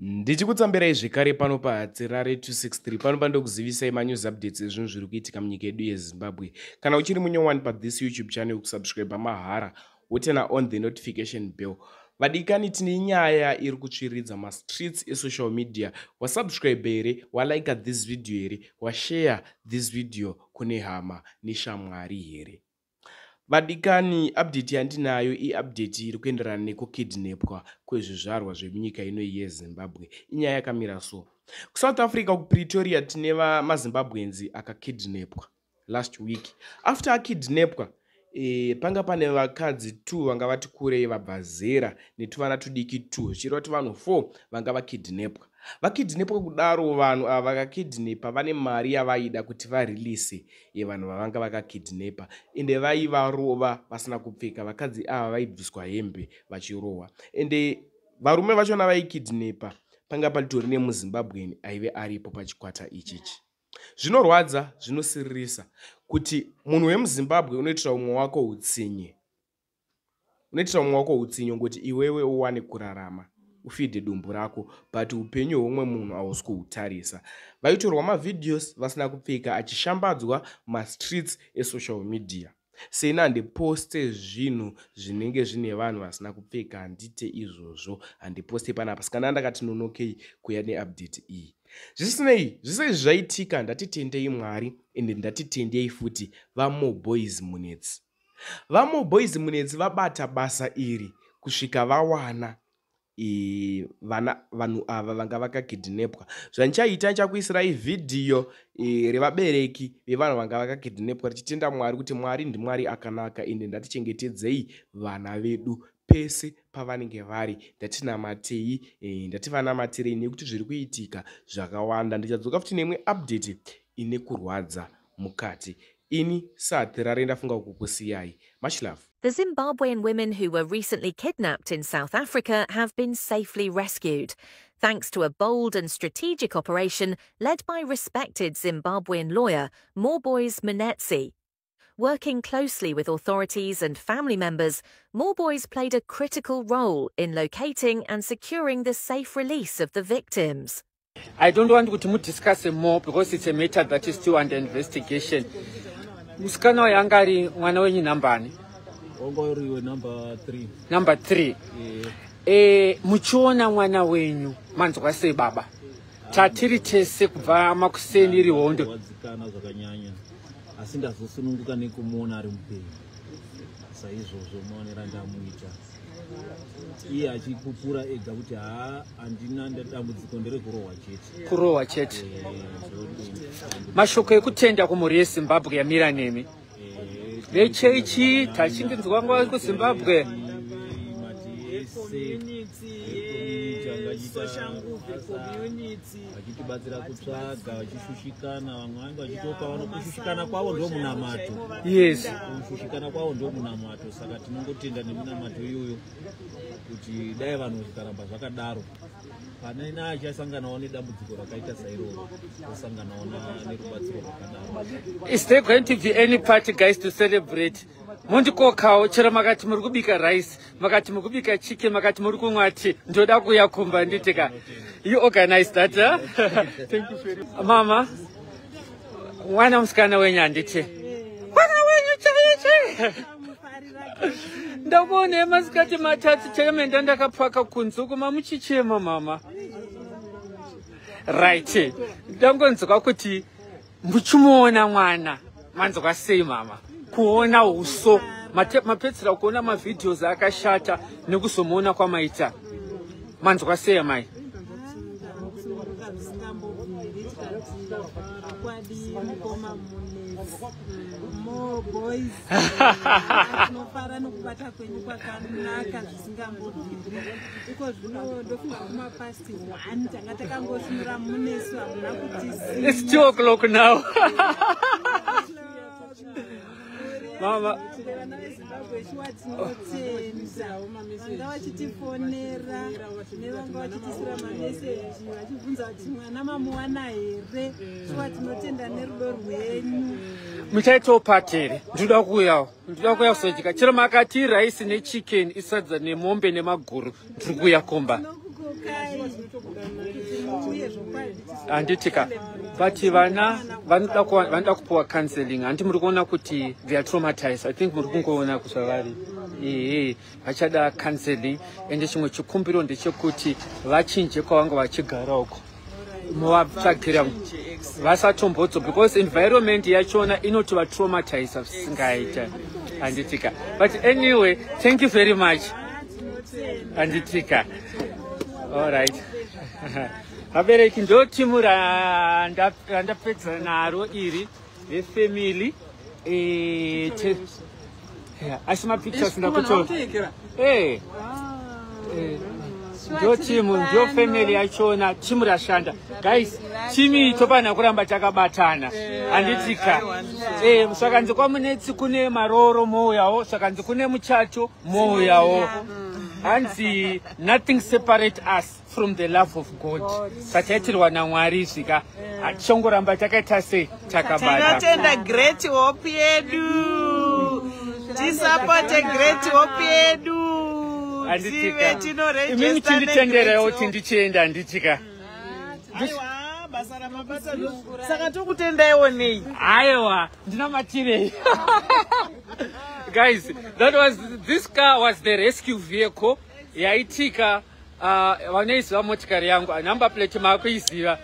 Ndichikutsambirai zvekare pano paHatirare 263 pano pandokuzivisai manews updates ezvinhu zviri kuitika munyika yedu yeZimbabwe. Kana uchiri munyowani pathis YouTube channel, kusubscribe mahara, woturn on the notification bell. Vadikani, tine nyaya iri kutsviridza mastreets esocial media. Wasubscribe here? Walike this video here? Washare this video kune hama neshamwari here? Vadikani, update yandinayo iupdate iri kuenderana nekukidnapwa kwezvizvarwa zvemunyika ino yeZimbabwe. Inyaya yakamira so: kuSouth Africa, kuPretoria, tine maZimbabweans akakidnapwa last week. After akidnapwa, panga pane vakadzi 2 vanga vati kurei, vabva zera, netuvana tudiki 2, zvichireva kuti vanhu 4 vanga vakidnapwa. Vakidnapwa kudaro, vanhu ava vakakidnapa vane mari yavaida kuti varelease vanhu vavanga vakakidnapa, ende vaivarova vasina kupfeka. Vakadzi ava vaibviswa hembe vachirohwa, ende varume vachona vaikidnapa panga patori nemuZimbabwean aive aripo pachikwata ichichi. Zvinorwadza, zvinosiririsa kuti munhu wemuZimbabwe unoitira umwe wako utsinye, unoitira umwe wako utsinye ngokuti iwewe uwane kurarama, ufeede dumbu rako, but upenyu hweumwe munhu hausi kuhutarisa. Vaitorwa mavideos vasina kupfeka achishambadzwa mastreets esocial media. Seni handiposte zvinhu zvinenge zvine vanhu vasina kupfeka, handite izvozvo, handiposte panapa. Saka ndandakati nonokei kuya neupdate iyi. Zvisinei, zvise izvi zvaitika, ndatitendei Mwari, ende ndatitendei futi vaMoreboys Munetsi. VaMoreboys Munetsi vabata basa iri kusvika vawana vana vanhu ava vanga vakakidnapwa. Zvandichaita, ndichakuisirai vhidhiyo revabereki vevanhu vanga vakakidnapwa richitenda Mwari kuti Mwari ndiMwari akanaka, ende ndatichengetedzei vana vedu pese pavanenge vari. Ndatinamatei, ndativanamatirei nekuti zviri kuitika zvakawanda. Ndichadzoka futi neimwe update ine kurwadza mukati. Ini saHatirare ndafunga kukusiyai. Much love. The Zimbabwean women who were recently kidnapped in South Africa have been safely rescued, thanks to a bold and strategic operation led by respected Zimbabwean lawyer Moreboys Munetsi. Working closely with authorities and family members, Moreboys played a critical role in locating and securing the safe release of the victims. I don't want kuti mudiscuss more because it's a matter that is still under investigation. Musikana uyu anga ari mwana wenyu nambani? Wanga uriwe number 3. Number 3. Muchiona mwana wenyu, manzwa sei, baba? Tatiri tese kubva makuseni, iri hondo. Wadzikana zvakanyanya, asi ndazosununguka nekumuona ari mupenyu saizvozvo. Maonera ndamuita, iye achipupura ega kuti haa, handina dambudziko, nderekurohwa chete. Kurohwa chete. Mashoko ekutenda kumhuri yeZimbabwe yamira nemi, vechechi tachinginzwa nguva kuZimbabwe. Mati ese community, angachiita community, vachitibatsira kutsvaga, vachishushikana. Vamwe vange vachitopa vano kushushikana kwavo ndo munamato. Kushushikana kwavo ndo munamato, saka tinongotenda neminamato iyoyo kuti dai vanhu zvikaramba zvakadaro, pane achasanganawo nedambudziko rakaita sairoro, osanganawo nerubatsiro rwakadaro. Is there going to be any party, guys, to celebrate? Mundikokawo chero makati muri kubika rice, makati muri kubika chicken, makati muri kumwa tea, ndoda kuuya kumba. Nditika you organize that, huh? Thank you very much. Mama, mwana musikana wenyu, handiti mwana wenyu chaiye chaiye? Ndakuonei masikati matatu chaimenda ndakapaka kunze uko mamuchichema, mama. Right, ndangonzwa kuti muchimuona mwana, manzwa sei, mama, kuona uso? Mapedzera kuona mavideos akashata nekuzomuona kwamaita, manzwa sei, amai? Kusununguka zvisingambobviri. Tikati kwadi mukoma Munetsi, Moreboys, tinofara nokubata kwenyu kwakanaka zvisingambobviri. Iko zvino ndofunga kumapast 1 tanga takangosvinura munesu, hamuna kutisiya. It's 2 o'clock now, mama. Vana veZimbabwe, shuwa tinotenda vanga vachitifonera nevanga vachitisira mameseji vachibvunza kuti mwana mamuwana here. Shuwa tinotenda nerudo rwenyu. Muchaitawo party here? Ndinoda kuuyawo, ndinoda kuuya kuzodya. Chero makati rice nechicken, isadza nemombe nemaguru, ndiri kuuya kumba. Tinokukokai. Kuti muuye zvokwadi. Handitika, but vana vanoda kupuwa counseling. Handi muri kuona kuti they are traumatized? I think muri kungoona kuzvavari. Ehe, vachada counseling. Ende chimwe chikumbiro ndechekuti vachinje kwavanga vachigara uko, muvatsvagira vasatombodzo, because environment yachona inotovatraumatiza zvisingaita, handitika? But anyway, thank you very much, handitika? Alright, vabereki, ndo timu randapedza naro iri vefamily. Yeah, asi mapictures ndakutora. Ndo timu, ndo family yachona, timu rashanda. Guys, timu iyi tofanira kuramba takabatana, handitika? Saka nzi kwaMunetsi kune maroro, mouyawo. Saka nzi kune muchato, mouyawo. Hanzi nothing separate us from the love of God. Sachaitirwa naMwari izvika, hatichongoramba takaita sei, takabata. Tinotenda Great Hope yedu. Tisapote Great Hope yedu, tive Handitika? Imi tinorejesta. Muchinditenderewo kuti ndichienda, handitika? Aiwa, basa ramabasa, saka tokutendaiwo nei? Aiwa, ndinamatirei. Guys, that was this car was the rescue vehicle yaitika. Vanoiziva motikari yangu, number plate maakuiziva.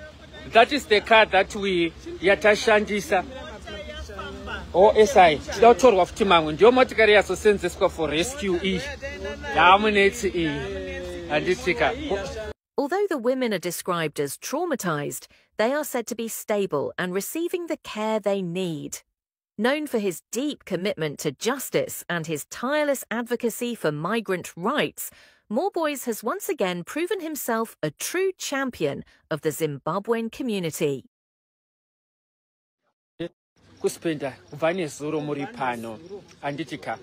That is the car that we yatashandisa osi tida kutorwa futi mamwe. Ndiyo motikari yazosenzeswa for rescue iyi yaaMunetsi iyi, handitika? Although the women are described as traumatized, they are said to be stable and receiving the care they need. Known for his deep commitment to justice and his tireless advocacy for migrant rights, Moreboys has once again proven himself a true champion of the Zimbabwean community. Kuspenda kubva nezuro muri pano, handitika?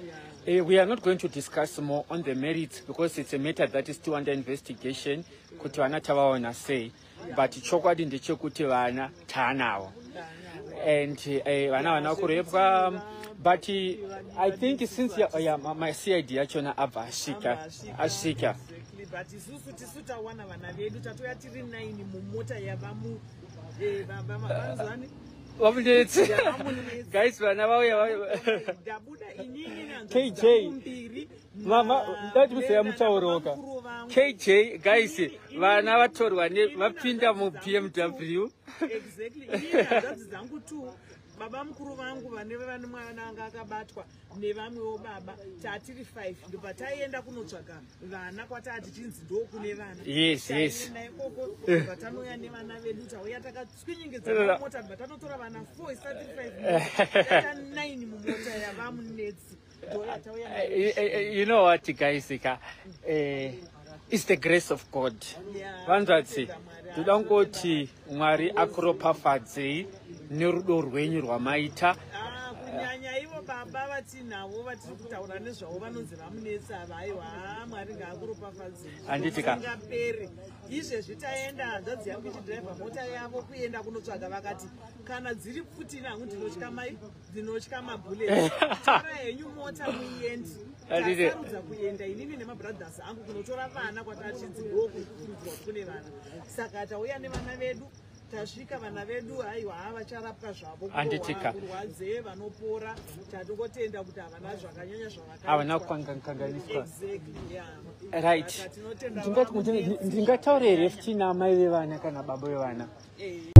We are not going to discuss more on the merits because it's a matter that is still under investigation kuti vana tavaona sei, but chokwadi ndechekuti vana taanavo and vana vana kurepwa. But I think since ya maCID yachona abva asvika. But isusu tisu tawana vana vedu, tatoya tiri 9 mumota yavamu vanzwani. VaMunetsi, guys, vana vauya. Ndabuda inini. KJ. Mama, ndati museya mutauroka. KJ, guys, vana vatorwa vapinda muBMW. Exactly, inini hanzvadzi dzangu two, baba mukuru vangu vane mwana anga akabatwa nevamwewo baba, tatiri 5. Ndobva taienda kunotsvaga vana kwataa tichinzi ndokune vana. Taienda ikoko, ndobva tanouya nevana vedu. Tauya takatswinyingidza mota, ndobva tanotora vana 4, isati 5, taita 9 mumota yavaMunetsi. Ndoya tauya nayo. You know what, guys, ka it's the grace of God. Vanzvatsi, ndoda kungoti Mwari akuropafadzei nerudo rwenyu rwamaita. Ah, kunyanya ivo baba vatinavo vatiri kutaura nezvavo, vanonzi vaMunetsi ava. Aiwa, Mwari ngaakuropafadzei. Handitika. Ngapere izvezvi taenda, hanzvadzi yangu ichidhiraivha mota yavo kuenda kunotsvaga. Vakati kana dziri pfuti, nangu ndinotya mai, ndinotya mabullets, tora henyu mota muiendi. Tasarudza kuenda inini nemabrothers angu kunotora vana kwatachinzi ndokukurudzwa kune vana. Saka tauya nevana vedu, tasvika vana vedu. Aiwa, vacharapwa zvavo. Handitika. Kurwadze vanopora. Tatongotenda kuti havana zvakanyanya zvavakaitwa. Havana kukanganiswa. Exactly, yeah. Right. Saka tinotenda Ndingati vaMunetsi. Ndingataura here futi naamai vevana kana baba vevana? Eh.